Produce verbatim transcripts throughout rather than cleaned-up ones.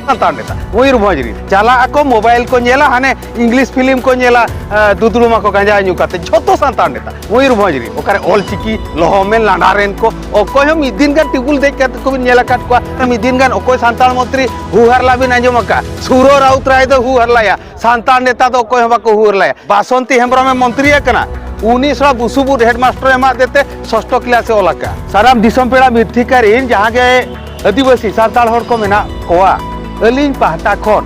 ᱥᱟᱱᱛᱟᱲ ᱱᱮᱛᱟ ᱢᱚᱭᱩᱨᱵᱷᱚᱸᱡᱽ ᱨᱤᱱ ᱪᱟᱞᱟᱜ ᱟᱠᱚ, ᱢᱳᱵᱟᱭᱤᱞ ᱠᱚ ᱧᱮᱞᱟ, ᱦᱟᱱᱮ ᱤᱝᱞᱤᱥ ᱯᱷᱤᱞᱢ ᱠᱚ ᱧᱮᱞᱟ, ᱮ, ᱫᱩᱫᱽᱲᱩᱢ ᱟᱠᱚ ᱜᱟᱸᱡᱟ ᱧᱩ ᱠᱟᱛᱮ, ᱡᱷᱚᱛᱚ ᱥᱟᱱᱛᱟᱲ ᱱᱮᱛᱟ ᱢᱚᱭᱩᱨᱵᱷᱚᱸᱡᱽ ᱨᱤᱱ᱾ ᱚᱠᱟᱨᱮ ᱚᱞ ᱪᱤᱠᱤ ᱞᱚᱦᱚᱢᱮᱱ ᱞᱟᱸᱰᱟ ᱨᱮᱱ ᱠᱚ? ᱚᱠᱚᱭ ᱦᱚᱸ ᱢᱤᱫ ᱫᱤᱱ ᱜᱟᱱ ᱴᱮᱵᱩᱞ ᱫᱮᱡ ᱠᱟᱛᱮ ᱠᱚᱵᱤᱱ ᱧᱮᱞ ᱟᱠᱟᱫ ᱠᱚᱣᱟ? ᱢᱤᱫ ᱫᱤᱱ ᱜᱟᱱ ᱚᱠᱚᱭ ᱥᱟᱱᱛᱟᱲ ᱢᱚᱱᱛᱨᱤ ᱦᱩ ᱦᱟᱨᱞᱟ ᱵᱤᱱ ᱟᱸᱡᱚᱢ ᱟᱠᱟᱫᱼᱟ? ᱥᱩᱨᱚ ᱨᱟᱩᱛ ᱨᱟᱭ ᱫᱚ ᱦᱩ ᱦᱟᱨᱞᱟᱭᱟ, ᱥᱟᱱᱛᱟᱲ ᱱᱮᱛᱟ ᱫᱚ ᱚᱠᱚᱭ ᱦᱚᱸ ᱵᱟᱠᱚ ᱦᱩ ᱦᱟᱨᱞᱟᱭᱟ᱾ ᱵᱟᱥᱚᱱᱛᱤ ᱦᱮᱢᱵᱨᱚᱢᱮ ᱢᱚᱱᱛᱨᱤ ᱟᱠᱟᱱᱟ, ᱩᱱᱤ ᱥᱚᱲᱟ ᱵᱩᱥᱩᱵ ᱩᱫ ᱦᱮᱰᱢᱟᱥᱴᱚᱨ ᱮᱢᱟᱜ ᱫᱮᱛᱮ ᱥᱚᱥᱴᱚ ᱠᱞᱟᱥ ᱮ ᱚᱞ ᱟᱠᱟᱫᱼᱟ᱾ ᱥᱟᱱᱟᱢ ᱫᱤᱥᱚᱢ ᱯᱮᱲᱟ ᱢᱤᱛᱷᱤᱠᱟ ᱨᱤᱱ ᱡᱟᱦᱟᱸ ᱜᱮ ᱟᱹᱫᱤᱵᱟᱹᱥᱤ ᱥᱟᱱᱛᱟᱲ ᱦᱚᱲ ᱠᱚ ᱢᱮᱱᱟᱜ ᱠᱚᱣᱟ, ᱟᱹᱞᱤᱧ ᱯᱟᱦᱴᱟ ᱠᱷᱚᱱ,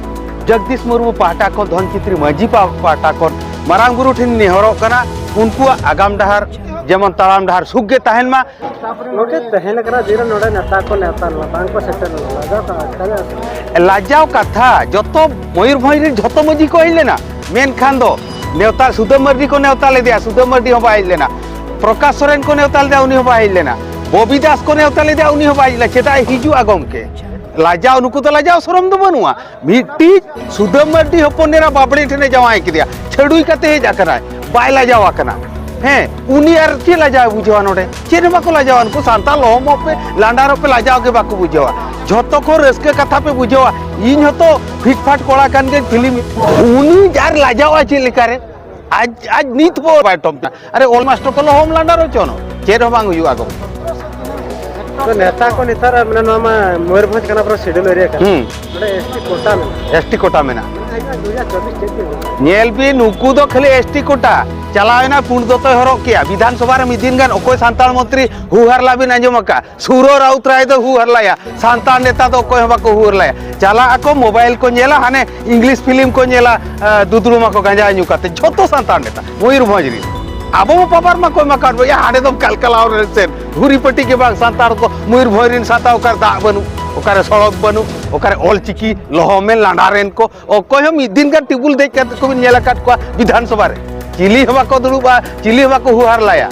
ᱡᱚᱜᱽᱫᱤᱥ ᱢᱩᱨᱢᱩ ᱯᱟᱦᱴᱟ ᱠᱷᱚᱱ, ᱫᱷᱚᱱᱪᱤᱛᱨᱤ ᱢᱟᱹᱡᱷᱤ ᱯᱟ-, ᱯᱟᱦᱴᱟ ᱠᱷᱚᱱ ᱢᱟᱨᱟᱝ ᱵᱩᱨᱩ ᱴᱷᱮᱱ ᱱᱮᱦᱚᱨᱚᱜ ᱠᱟᱱᱟ, ᱩᱱᱠᱩᱣᱟᱜ ᱟᱜᱟᱢ ᱰᱟᱦᱟᱨ ᱡᱮᱢᱚᱱ ᱛᱟᱲᱟᱢ ᱰᱟᱦᱟᱨ ᱥᱩᱠ ᱜᱮ ᱛᱟᱦᱮᱱ ᱢᱟ᱾ ᱱᱚᱰᱮ ᱛᱟᱦᱮᱸ ᱞᱮᱠᱟᱱᱟᱜ ᱫᱤᱱ ᱨᱮ ᱱᱚᱰᱮ ᱱᱮᱛᱟ ᱠᱚ ᱱᱮᱣᱛᱟ ᱞᱮᱱᱟ, ᱵᱟᱝ ᱠᱚ ᱥᱮᱴᱮᱨ ᱞᱮᱱᱟ, ᱞᱟᱡᱟᱣ ᱠᱟᱱᱟ᱾ ᱞᱟᱡᱟᱣ ᱠᱟᱛᱷᱟ, ᱡᱚᱛᱚ ᱢᱚᱭᱩᱨᱵᱷᱚᱸᱡᱽ ᱨᱮᱱ ᱡᱷᱚᱛᱚ ᱢᱟᱹᱡᱷᱤ ᱠᱚ ᱦᱮᱡ ᱞᱮᱱᱟ, ᱢᱮᱱᱠᱷᱟᱱ ᱫᱚ ᱱᱮᱣᱛᱟ, ᱥᱩᱫᱟᱹᱢ ᱢᱟᱹᱨᱰᱤ ᱠᱚ ᱱᱮᱣᱛᱟ ᱞᱮᱫᱮᱭᱟ, ᱥᱩᱫᱟᱹᱢ ᱢᱟᱹᱨᱰᱤ ᱦᱚᱸ ᱵᱟᱭ ᱦᱮᱡ ᱞᱮᱱᱟ᱾ ᱯᱨᱚᱠᱟᱥ ᱥᱚᱨᱮᱱ ᱠᱚ ᱱᱮᱣᱛᱟ ᱞᱮᱫᱮᱭᱟ, ᱩᱱᱤ ᱦᱚᱸ ᱵᱟᱭ ᱦᱮᱡ ᱞᱮᱱᱟ᱾ ᱵᱚᱵᱤ ᱫᱟᱥ ᱠᱚ ᱱᱮᱣᱛᱟ ᱞᱮᱫᱮᱭᱟ, ᱩᱱᱤ ᱦᱚᱸ ᱵᱟᱭ ᱦᱮᱡ ᱞᱮᱱᱟ᱾ ᱪᱮᱫᱟᱜ ᱮ ᱦᱤᱡᱩᱜᱼᱟ ᱜᱚᱢᱠᱮ? ᱞᱟᱡᱟᱣ, ᱱᱩᱠᱩ ᱫᱚ ᱞᱟᱡᱟᱣ ᱥᱚᱨᱚᱢ ᱫᱚ ᱵᱟᱹᱱᱩᱜᱼᱟ᱾ ᱢᱤᱫᱴᱤᱡ ᱥᱩᱫᱟᱹᱢ ᱢᱟᱹᱨᱰᱤ ᱦᱚᱯᱚᱱ ᱮᱨᱟ ᱵᱟᱵᱽᱲᱮ ᱴᱷᱮᱱᱮ ᱡᱟᱶᱟᱭ ᱠᱮᱫᱮᱭᱟ, ᱪᱷᱟᱹᱰᱩᱭ ᱠᱟᱛᱮ ᱦᱮᱡ ᱟᱠᱟᱱᱟᱭ, ᱵᱟᱭ ᱞᱟᱡᱟᱣ ᱟᱠᱟᱱᱟ᱾ ᱦᱮᱸ, ᱩᱱᱤ ᱟᱨ ᱪᱮᱫ ᱞᱟᱡᱟᱣ ᱮ ᱵᱩᱡᱷᱟᱹᱣᱟ? ᱱᱚᱰᱮ ᱪᱮᱫ ᱦᱚᱸ ᱵᱟᱠᱚ ᱞᱟᱡᱟᱣᱟ ᱱᱩᱠᱩ ᱥᱟᱱᱛᱟᱲ᱾ ᱞᱚᱦᱚᱢᱚᱜ ᱯᱮ, ᱞᱟᱸᱰᱟ ᱨᱚᱜ ᱯᱮ, ᱞᱟᱡᱟᱣ ᱜᱮ ᱵᱟᱠᱚ ᱵᱩᱡᱷᱟᱹᱣᱟ᱾ ᱡᱷᱚᱛᱚ ᱠᱷᱚᱱ ᱨᱟᱹᱥᱠᱟᱹ ᱠᱟᱛᱷᱟ ᱯᱮ ᱵᱩᱡᱷᱟᱹᱣᱟ, ᱤᱧ ᱦᱚᱸᱛᱚ ᱯᱷᱤᱴ ᱯᱷᱟᱴ ᱠᱚᱲᱟ ᱠᱟᱱ ᱜᱤᱭᱟᱹᱧ, ᱯᱷᱤᱞᱢ᱾ ᱩᱱᱤ ᱟᱨ ᱞᱟᱡᱟᱣ ᱟᱭ ᱪᱮᱫ ᱞᱮᱠᱟᱨᱮ? ᱟᱡ, ᱟᱡ ᱱᱤᱛ ᱵᱷᱳᱨ ᱵᱟᱭ ᱴᱚᱯ ᱮᱫᱟ᱾ ᱟᱨᱮ, ᱚᱞ ᱢᱟᱥᱴᱟᱨ ᱠᱚ ᱞᱚᱦᱚᱢ ᱞᱟᱸᱰᱟ ᱨᱚᱪᱚᱱᱚ, ᱪᱮᱫ ᱦᱚᱸ ᱵᱟᱝ ᱦᱩᱭᱩᱜᱼᱟ ᱜᱚᱢᱠᱮ᱾ ᱛᱚ ᱱᱮᱛᱟ ᱠᱚ ᱱᱮᱛᱟᱨ ᱢᱟᱱᱮ ᱱᱚᱣᱟ ᱢᱟ ᱢᱚᱭᱩᱨᱵᱷᱚᱸᱡᱽ ᱠᱟᱱᱟ, ᱯᱩᱨᱟᱹ ᱥᱤᱰᱩᱞ ᱮᱨᱤᱭᱟ ᱠᱟᱱᱟ᱾ ᱦᱩᱸ᱾ ᱱᱚᱰᱮ ᱮᱥ ᱴᱤ ᱠᱳᱴᱟ ᱢᱮᱱᱟᱜᱼᱟ᱾ ᱮᱥ ᱴᱤ ᱠᱳᱴᱟ ᱢᱮᱱᱟᱜᱼᱟ᱾ ᱟᱪᱪᱷᱟ, ᱫᱩ ᱦᱟᱡᱟᱨ ᱪᱚᱵᱵᱤᱥ ᱪᱮᱫ ᱫᱤᱱ ᱦᱩᱭᱩᱜᱼᱟ? ᱧᱮᱞ ᱵᱤᱱ, ᱱᱩᱠᱩ ᱫᱚ ᱠᱷᱟᱹᱞᱤ ᱮᱥ ᱴᱤ ᱠᱳᱴᱟ᱾ ᱪᱟᱞᱟᱣ ᱮᱱᱟ, ᱯᱩᱸᱰ ᱫᱚᱛᱚᱭ ᱦᱚᱨᱚᱜ ᱠᱮᱜᱼᱟ᱾ ᱵᱤᱫᱷᱟᱱ ᱥᱚᱵᱷᱟ ᱨᱮ ᱢᱤᱫ ᱫᱤᱱ ᱜᱟᱱ ᱚᱠᱚᱭ ᱥᱟᱱᱛᱟᱲ ᱢᱚᱱᱛᱨᱤ ᱦᱩ ᱦᱟᱨᱞᱟ ᱵᱤᱱ ᱟᱸᱡᱚᱢ ᱟᱠᱟᱫᱼᱟ? ᱥᱩᱨᱚ ᱨᱟᱩᱛ ᱨᱟᱭ ᱫᱚ ᱦᱩ ᱦᱟᱨᱞᱟᱭᱟ, ᱥᱟᱱᱛᱟᱲ ᱱᱮᱛᱟ ᱫᱚ ᱚᱠᱚᱭ ᱦᱚᱸ ᱵᱟᱠᱚ ᱦᱩ ᱦᱟᱨᱞᱟᱭᱟ᱾ ᱪᱟᱞᱟᱜ ᱟᱠᱚ, ᱢᱳᱵᱟᱭᱤᱞ ᱠᱚ ᱧᱮᱞᱟ, ᱦᱟᱱᱮ ᱤᱝᱞᱤᱥ ᱯᱷᱤᱞᱢ ᱠᱚ ᱧᱮᱞᱟ, ᱮ, ᱫᱩᱫᱽᱲᱩᱢ ᱟᱠᱚ ᱜᱟᱸᱡᱟ ᱧᱩ ᱠᱟᱛᱮ, ᱡᱷᱚᱛᱚ ᱥᱟᱱᱛᱟᱲ ᱱᱮᱛᱟ ᱢᱚᱭᱩᱨᱵᱷᱚᱸᱡᱽ ᱨᱤᱱ᱾ ᱟᱵᱚ ᱢᱟ ᱯᱟᱯᱟᱨ ᱢᱟ ᱠᱚ ᱮᱢᱟ ᱠᱟᱫ ᱵᱚ, ᱭᱟ, ᱦᱟᱸᱰᱮ ᱫᱚᱢ ᱠᱟᱞᱠᱟᱞᱟᱣ ᱨᱮ ᱥᱮᱱ, ᱦᱩᱨᱤᱯᱟᱹᱴᱤ ᱜᱮ ᱵᱟᱝ᱾ ᱥᱟᱱᱛᱟᱲ ᱠᱚ ᱢᱚᱭᱩᱨᱵᱷᱚᱸᱡᱽ ᱨᱤᱱ ᱥᱟᱱᱛᱟᱲ, ᱚᱠᱟᱨᱮ ᱫᱟᱜ ᱵᱟᱹᱱᱩᱜ, ᱚᱠᱟᱨᱮ ᱥᱚᱲᱚᱠ ᱵᱟᱹᱱᱩᱜ, ᱚᱠᱟᱨᱮ ᱚᱞ ᱪᱤᱠᱤ ᱞᱚᱦᱚᱢᱮᱱ ᱞᱟᱸᱰᱟ ᱨᱮᱱ ᱠᱚ, ᱚᱠᱚᱭ ᱦᱚᱸ ᱢᱤᱫ ᱫᱤᱱ ᱜᱟᱱ ᱴᱮᱵᱩᱞ ᱫᱮᱡ ᱠᱟᱛᱮ ᱠᱚᱵᱤᱱ ᱧᱮᱞ ᱟᱠᱟᱫ ᱠᱚᱣᱟ ᱵᱤᱫᱷᱟᱱ ᱥᱚᱵᱷᱟ ᱨᱮ? ᱪᱤᱞᱤ ᱦᱚᱸ ᱵᱟᱠᱚ ᱫᱩᱲᱩᱵᱼᱟ, ᱪᱤᱞᱤ ᱦᱚᱸ ᱵᱟᱠᱚ ᱦᱩᱦᱟᱨ ᱞᱟᱭᱟ᱾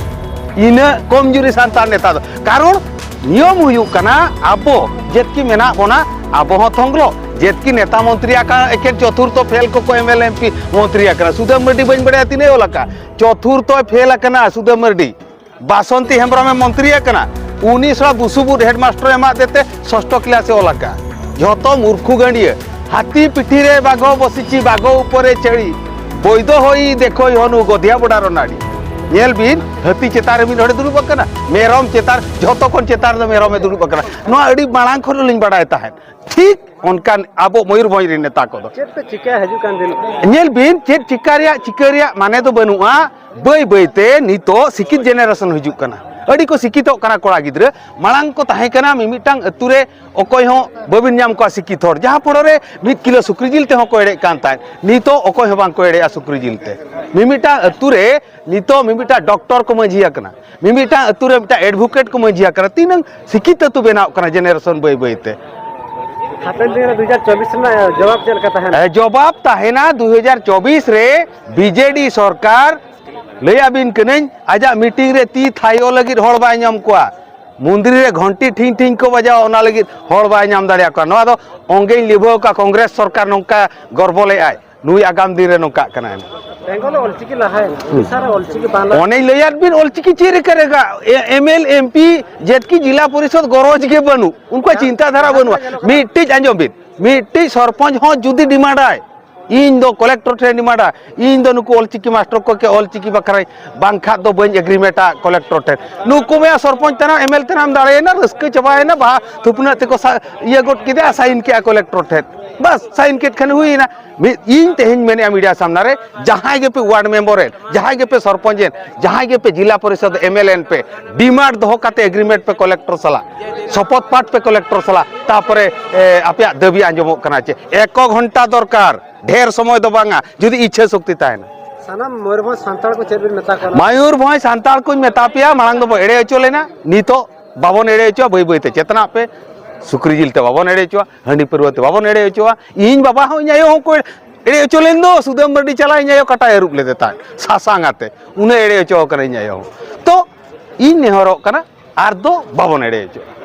ᱤᱱᱟᱹᱜ ᱠᱚᱢᱡᱩᱨᱤ ᱥᱟᱱᱛᱟᱲ ᱱᱮᱛᱟ ᱫᱚ᱾ ᱠᱟᱨᱚᱱ ᱱᱤᱭᱚᱢ ᱦᱩᱭᱩᱜ ᱠᱟᱱᱟ, ᱟᱵᱚ ᱡᱮᱛᱠᱤ ᱢᱮᱱᱟᱜ ᱵᱚᱱᱟ, ᱟᱵᱚ ᱦᱚᱸ ᱛᱷᱚᱝᱜᱞᱚ᱾ ᱡᱮᱛᱠᱤ ᱱᱮᱛᱟ ᱢᱚᱱᱛᱨᱤ ᱟᱠᱟᱱ, ᱮᱠᱮᱱ ᱪᱚᱛᱩᱨᱛᱷᱚ ᱯᱷᱮᱞ ᱠᱚᱠᱚ ᱮᱢ ᱮᱞ ᱮᱢ ᱯᱤ ᱢᱚᱱᱛᱨᱤ ᱟᱠᱟᱱᱟ᱾ ᱥᱩᱫᱟᱹᱢ ᱢᱟᱹᱨᱰᱤ ᱵᱟᱹᱧ ᱵᱟᱲᱟᱭᱟ ᱛᱤᱱᱟᱹᱜ ᱚᱞ ᱟᱠᱟᱫ, ᱪᱚᱛᱩᱨᱛᱷᱚᱭ ᱯᱷᱮᱞ ᱟᱠᱟᱱᱟ ᱥᱩᱫᱟᱹᱢ ᱢᱟᱹᱨᱰᱤ᱾ ᱵᱟᱥᱚᱱᱛᱤ ᱦᱮᱢᱵᱨᱚᱢᱮ ᱢᱚᱱᱛᱨᱤ ᱟᱠᱟᱱᱟ, ᱩᱱᱤ ᱥᱚᱲᱟ ᱵᱩᱥᱩᱵ ᱩᱫ ᱦᱮᱰᱢᱟᱥᱴᱚᱨ ᱮᱢᱟᱜ ᱫᱮᱛᱮ ᱥᱚᱥᱴᱚ ᱠᱞᱟᱥ ᱮ ᱚᱞ ᱟᱠᱟᱫᱼᱟ᱾ ᱡᱷᱚᱛᱚ ᱢᱩᱨᱠᱷᱩ ᱜᱟᱹᱰᱭᱟᱹ᱾ ᱦᱟᱹᱛᱤ ᱯᱤᱴᱷᱤ ᱨᱮ ᱵᱟᱜᱚ ᱵᱚᱥᱤᱪᱤ, ᱵᱟᱜᱚ ᱩᱯᱚᱨᱮ ᱪᱟᱹᱲᱤ᱾ ᱵᱚᱭᱫᱚ ᱦᱚᱭ ᱫᱮᱠᱷᱚᱭ ᱦᱚᱱᱩ ᱜᱚᱫᱷᱤᱭᱟ ᱵᱚᱰᱟ ᱨᱚᱱᱟᱲᱤ᱾ ᱧᱮᱞ ᱵᱤᱱ, ᱦᱟᱹᱛᱤ ᱪᱮᱛᱟᱱ ᱨᱮ ᱢᱤᱫ ᱦᱚᱲᱮ ᱫᱩᱲᱩᱵ ᱟᱠᱟᱱᱟ, ᱢᱮᱨᱚᱢ ᱪᱮᱛᱟᱱ, ᱡᱷᱚᱛᱚ ᱠᱷᱚᱱ ᱪᱮᱛᱟᱱ ᱨᱮᱫᱚ ᱢᱮᱨᱚᱢᱮ ᱫᱩᱲᱩᱵ ᱟᱠᱟᱱᱟ᱾ ᱱᱚᱣᱟ ᱟᱹᱰᱤ ᱢᱟᱲᱟᱝ ᱠᱷᱚᱱ ᱞᱤᱧ ᱵᱟᱲᱟᱭ ᱛᱟᱦᱮᱸᱫ᱾ ᱴᱷᱤᱠ ᱚᱱᱠᱟᱱ ᱟᱵᱚ ᱢᱚᱭᱩᱨᱵᱷᱚᱸᱡᱽ ᱨᱮᱱ ᱱᱮᱛᱟ ᱠᱚᱫᱚ᱾ ᱪᱮᱫ ᱯᱮ ᱪᱤᱠᱟᱹᱭᱟ ᱦᱤᱡᱩᱜ ᱠᱟᱱ ᱫᱤᱱ? ᱧᱮᱞ ᱵᱤᱱ, ᱪᱮᱫ ᱪᱤᱠᱟ ᱨᱮᱭᱟᱜ, ᱪᱤᱠᱟᱹ ᱨᱮᱭᱟᱜ ᱢᱟᱱᱮ ᱫᱚ ᱵᱟᱹᱱᱩᱜᱼᱟ᱾ ᱵᱟᱹᱭ ᱵᱟᱹᱭ ᱛᱮ ᱱᱤᱛᱚᱜ ᱥᱤᱠᱷᱤᱛ generation ᱦᱤᱡᱩᱜ ᱠᱟᱱᱟ, ᱟᱹᱰᱤ ᱠᱚ ᱥᱤᱠᱷᱤᱛᱚᱜ ᱠᱟᱱᱟ ᱠᱚᱲᱟ ᱜᱤᱫᱽᱨᱟᱹ᱾ ᱢᱟᱲᱟᱝ ᱠᱚ ᱛᱟᱦᱮᱸ ᱠᱟᱱᱟ ᱢᱤᱢᱤᱫᱴᱟᱝ ᱟᱹᱛᱩ ᱨᱮ ᱚᱠᱚᱭ ᱦᱚᱸ ᱵᱟᱹᱵᱤᱱ ᱧᱟᱢ ᱠᱚᱣᱟ ᱥᱤᱠᱷᱤᱛ ᱦᱚᱲ, ᱡᱟᱦᱟᱸ ᱯᱚᱲᱚ ᱨᱮ ᱢᱤᱫ ᱠᱤᱞᱳ ᱥᱩᱠᱨᱤ ᱡᱤᱞ ᱛᱮᱦᱚᱸ ᱠᱚ ᱮᱲᱮᱜ ᱠᱟᱱ ᱛᱟᱦᱮᱸᱫ᱾ ᱱᱤᱛᱚᱜ ᱚᱠᱚᱭ ᱦᱚᱸ ᱵᱟᱝ ᱠᱚ ᱮᱲᱮᱜᱼᱟ ᱥᱩᱠᱨᱤ ᱡᱤᱞ ᱛᱮ᱾ ᱢᱤᱢᱤᱫᱴᱟᱝ ᱟᱹᱛᱩ ᱨᱮ ᱱᱤᱛᱚᱜ ᱢᱤᱢᱤᱫᱴᱟᱝ ᱰᱚᱠᱴᱚᱨ ᱠᱚ ᱢᱟᱹᱡᱷᱤ ᱟᱠᱟᱱᱟ, ᱢᱤᱢᱤᱫᱴᱟᱝ ᱟᱹᱛᱩ ᱨᱮ ᱢᱤᱫᱴᱟᱝ advocate ᱠᱚ ᱢᱟᱹᱡᱷᱤ ᱟᱠᱟᱱᱟ᱾ ᱛᱤᱱᱟᱹᱝ ᱥᱤᱠᱷᱤᱛ ᱟᱹᱛᱩ ᱵᱮᱱᱟᱣᱜ ᱠᱟᱱᱟ generation ᱵᱟᱹᱭ ᱵᱟᱹᱭ ᱛᱮ᱾ ᱦᱟᱯᱮᱱ ᱫᱤᱱ ᱨᱮ ᱫᱩ ᱦᱟᱡᱟᱨ ᱪᱚᱵᱵᱤᱥ ᱨᱮᱱᱟᱜ ᱡᱚᱵᱟᱵ ᱪᱮᱫ ᱞᱮᱠᱟ ᱛᱟᱦᱮᱱᱟ? ᱮ, ᱡᱚᱵᱟᱵ ᱛᱟᱦᱮᱱᱟ ᱫᱩ ᱦᱟᱡᱟᱨ ᱪᱚᱵᱵᱤᱥ ᱨᱮ ᱵᱤᱡᱮᱰᱤ ᱥᱚᱨᱠᱟᱨ᱾ ᱞᱟᱹᱭ ᱟᱹᱵᱤᱱ ᱠᱟᱹᱱᱟᱹᱧ, ᱟᱡᱟᱜ meeting ᱨᱮ ᱛᱤ ᱛᱷᱟᱭᱚ ᱞᱟᱹᱜᱤᱫ ᱦᱚᱲ ᱵᱟᱭ ᱧᱟᱢ ᱠᱚᱣᱟ, ᱢᱚᱱᱫᱤᱨ ᱨᱮ ᱜᱷᱚᱱᱴᱤ ᱴᱷᱤᱝ ᱴᱷᱤᱝ ᱠᱚ ᱵᱟᱡᱟᱣᱟ, ᱚᱱᱟ ᱞᱟᱹᱜᱤᱫ ᱦᱚᱲ ᱵᱟᱭ ᱧᱟᱢ ᱫᱟᱲᱮᱭᱟᱠᱚᱣᱟ᱾ ᱱᱚᱣᱟ ᱫᱚ ᱚᱝᱜᱮᱧ ᱞᱤᱵᱷᱟᱹᱣ ᱟᱠᱟᱫ ᱠᱚᱝᱜᱨᱮᱥ ᱥᱚᱨᱠᱟᱨ ᱱᱚᱝᱠᱟ ᱜᱚᱨᱵᱚᱞᱮᱫ ᱟᱭ᱾ ᱱᱩᱭ ᱟᱜᱟᱢ ᱫᱤᱱ ᱨᱮ ᱱᱚᱝᱠᱟᱜ ᱠᱟᱱᱟᱭ᱾ ᱵᱮᱝᱜᱚᱞ ᱨᱮ ᱚᱞᱪᱤᱠᱤ ᱞᱟᱦᱟᱭᱮᱱᱟ, ᱦᱩᱸ᱾ ᱩᱲᱤᱥᱥᱟ ᱨᱮ ᱚᱞᱪᱤᱠᱤ ᱵᱟᱝ ᱞᱟᱦᱟ᱾ ᱚᱱᱮᱧ ᱞᱟᱹᱭᱟᱫ ᱵᱤᱱ, ᱚᱞᱪᱤᱠᱤ ᱪᱮᱫ ᱞᱮᱠᱟ ᱨᱮᱜᱟ? ᱮ-, MLA, MP, ᱡᱮᱛᱠᱤ ᱡᱤᱞᱟ ᱯᱚᱨᱤᱥᱚᱫ ᱜᱚᱨᱚᱡᱽ ᱜᱮ ᱵᱟᱹᱱᱩᱜ, ᱩᱱᱠᱩᱣᱟᱜ ᱪᱤᱱᱛᱟ ᱫᱷᱟᱨᱟ ᱵᱟᱹᱱᱩᱜᱼᱟ᱾ ᱢᱤᱫᱴᱤᱡ ᱟᱸᱡᱚᱢ ᱵᱤᱱ, ᱢᱤᱫᱴᱤᱡ ᱥᱚᱨᱯᱚᱧᱪ ᱦᱚᱸ ᱡᱩᱫᱤ ᱰᱤᱢᱟᱱᱰᱟᱭ, "ᱤᱧ ᱫᱚ ᱠᱚᱞᱮᱠᱴᱚᱨ ᱴᱷᱮᱱ ᱰᱤᱢᱟᱱᱰᱟ, ᱤᱧ ᱫᱚ ᱱᱩᱠᱩ ᱚᱞᱪᱤᱠᱤ ᱢᱟᱥᱴᱚᱨ ᱠᱚ ᱠᱮ ᱚᱞᱪᱤᱠᱤ ᱵᱟᱠᱷᱨᱟᱧ, ᱵᱟᱝᱠᱷᱟᱱ ᱫᱚ ᱵᱟᱹᱧ ᱮᱜᱽᱨᱤᱢᱮᱱᱴᱟ ᱠᱚᱞᱮᱠᱴᱚᱨ ᱴᱷᱮᱱ᱾" ᱱᱩᱠᱩ ᱢᱮᱭᱟ ᱥᱚᱨᱯᱚᱧᱪ ᱛᱟᱱᱟᱢ, MLA ᱛᱟᱱᱟᱢ ᱫᱟᱲᱮᱭᱮᱱᱟ, ᱨᱟᱹᱥᱠᱟᱹ ᱪᱟᱵᱟᱭᱮᱱᱟ, ᱵᱟᱦᱟ ᱛᱷᱩᱯᱱᱟᱹᱜ ᱛᱮᱠᱚ ᱥᱟ-, ᱤᱭᱟᱹ ᱜᱚᱫ ᱠᱮᱫᱟ, ᱥᱟᱭᱤᱱ ᱠᱮᱫᱼᱟ ᱠᱚᱞᱮᱠᱴᱚᱨ ᱴᱷᱮᱱ᱾ ᱵᱟᱥ, ᱥᱟᱭᱤᱱ ᱠᱮᱫ ᱠᱷᱟᱱ ᱦᱩᱭᱮᱱᱟ᱾ ᱢᱤᱫ, ᱤᱧ ᱛᱮᱦᱮᱧ ᱢᱮᱱᱮᱫᱼᱟ ᱢᱤᱰᱤᱭᱟ ᱥᱟᱢᱱᱟ ᱨᱮ, ᱡᱟᱦᱟᱸᱭ ᱜᱮᱯᱮ ᱣᱟᱨᱰ ᱢᱮᱢᱵᱚᱨ ᱮᱱ, ᱡᱟᱦᱟᱸᱭ ᱜᱮᱯᱮ ᱥᱚᱨᱯᱚᱧᱪ ᱮᱱ, ᱡᱟᱦᱟᱸᱭ ᱜᱮᱯᱮ ᱡᱤᱞᱟ ᱯᱚᱨᱤᱥᱚᱫ MLA ᱮᱱ ᱯᱮ, ᱰᱤᱢᱟᱱᱰ ᱫᱚᱦᱚ ᱠᱟᱛᱮ ᱮᱜᱽᱨᱤᱢᱮᱱᱴ ᱯᱮ ᱠᱚᱞᱮᱠᱴᱚᱨ ᱥᱟᱞᱟᱜ, ᱥᱚᱯᱚᱛ ᱯᱟᱴ ᱯᱮ ᱠᱚᱞᱮᱠᱴᱚᱨ ᱥᱟᱞᱟᱜ, ᱛᱟᱯᱚᱨᱮ, ᱮ, ᱟᱯᱮᱭᱟᱜ ᱫᱟᱹᱵᱤ ᱟᱸᱡᱚᱢᱚᱜ ᱠᱟᱱᱟ ᱪᱮ? ᱮᱠᱚ ᱜᱷᱚᱱᱴᱟ ᱫᱚᱨᱠᱟᱨ, ᱰᱷᱮᱨ ᱥᱚᱢᱚᱭ ᱫᱚ ᱵᱟᱝᱟ, ᱡᱩᱫᱤ ᱤᱪᱪᱷᱟᱹ ᱥᱚᱠᱛᱤ ᱛᱟᱦᱮᱱᱟ᱾ ᱥᱟᱱᱟᱢ ᱢᱚᱭᱩᱨᱵᱷᱚᱸᱡᱽ ᱥᱟᱱᱛᱟᱲ ᱠᱚ ᱪᱮᱫ ᱵᱤᱱ ᱢᱮᱛᱟ ᱠᱚᱣᱟ? ᱢᱚᱭᱩᱨᱵᱷᱚᱸᱡᱽ ᱥᱟᱱᱛᱟᱲ ᱠᱚᱧ ᱢᱮᱛᱟ ᱯᱮᱭᱟ, ᱢᱟᱲᱟᱝ ᱫᱚᱵᱚ ᱮᱲᱮ ᱦᱚᱪᱚ ᱞᱮᱱᱟ, ᱱᱤᱛᱚᱜ ᱵᱟᱵᱚᱱ ᱮᱲᱮ ᱦᱚᱪᱚᱣᱟ, ᱵᱟᱹᱭ ᱵᱟᱹᱭ ᱛᱮ ᱪᱮᱛᱱᱟᱜ ᱯᱮ᱾ ᱥᱩᱠᱨᱤ ᱡᱤᱞ ᱛᱮ ᱵᱟᱵᱚᱱ ᱮᱲᱮ ᱦᱚᱪᱚᱣᱟ, ᱦᱟᱺᱰᱤ ᱯᱟᱹᱨᱣᱟᱹ ᱛᱮ ᱵᱟᱵᱚᱱ ᱮᱲᱮ ᱦᱚᱪᱚᱣᱟ᱾ ᱤᱧ ᱵᱟᱵᱟ ᱦᱚᱸ ᱤᱧ ᱟᱭᱳ ᱦᱚᱸ ᱠᱚ ᱮᱲᱮ ᱦᱚᱪᱚ ᱞᱮᱱ ᱫᱚ, ᱥᱩᱫᱟᱹᱢ ᱢᱟᱨᱰᱤ ᱪᱟᱞᱟᱣ ᱤᱧ ᱟᱭᱳ ᱠᱟᱴᱟᱭ ᱟᱹᱨᱩᱵ ᱞᱮᱫᱮ ᱛᱟᱦᱮᱸᱫ ᱥᱟᱥᱟᱝ ᱟᱛᱮ, ᱩᱱᱟᱹᱜ ᱮᱲᱮ ᱦᱚᱪᱚ ᱟᱠᱟᱱᱟ ᱤᱧ ᱟᱭᱳ ᱦᱚᱸ᱾ ᱛᱚ ᱤᱧ ᱱᱮᱦᱚᱨᱚᱜ ᱠᱟᱱᱟ, ᱟᱨ ᱫᱚ ᱵᱟᱵᱚᱱ ᱮᱲᱮ ᱦᱚᱪᱚᱜᱼᱟ᱾